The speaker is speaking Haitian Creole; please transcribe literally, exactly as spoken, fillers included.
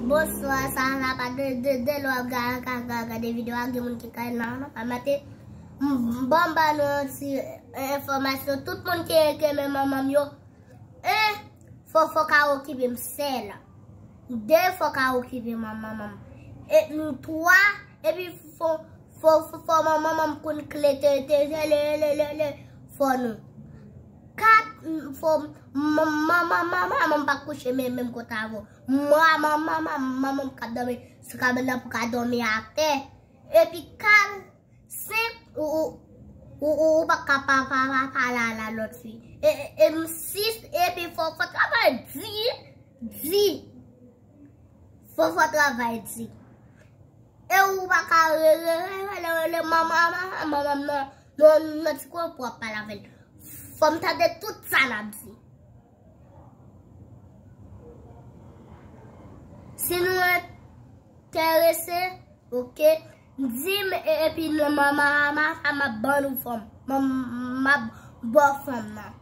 Bonswa, sa la pa de de de lè w ap ga- ga- ga- gade videyo a, gen moun ki kay nan nan pa mate. M ban ba nou yon ti enfòmasyon. Tout moun ki renmen manman m yo, en, fò fò ka okipe m sèl. De, fò ka okipe manman m. E m twa, epi fò fò fò fò manman m konn kle te te te le le le le fò nou. Kat, fò manman manman manman m pa kouche men menm kote avè w. Mwa manman manman manman m k ap dòmi sou kabann nan pou ka dòmi atè. Epi kat, senk, ou ou ou ou ou pa ka pa pa pa pale a la lòt fi. E e e m sis, epi fò fò travay di di. Fò fò travay di. E ou pa ka re re re re le le manman manman manman m nan nan nan ti kwen pou ap pale avè l. Fò m tande tout sa n ap di. Si nou enterese, oke, di m e- epi nan manman manman sa m ap ban nou fòm. M ap ba w fòm nan.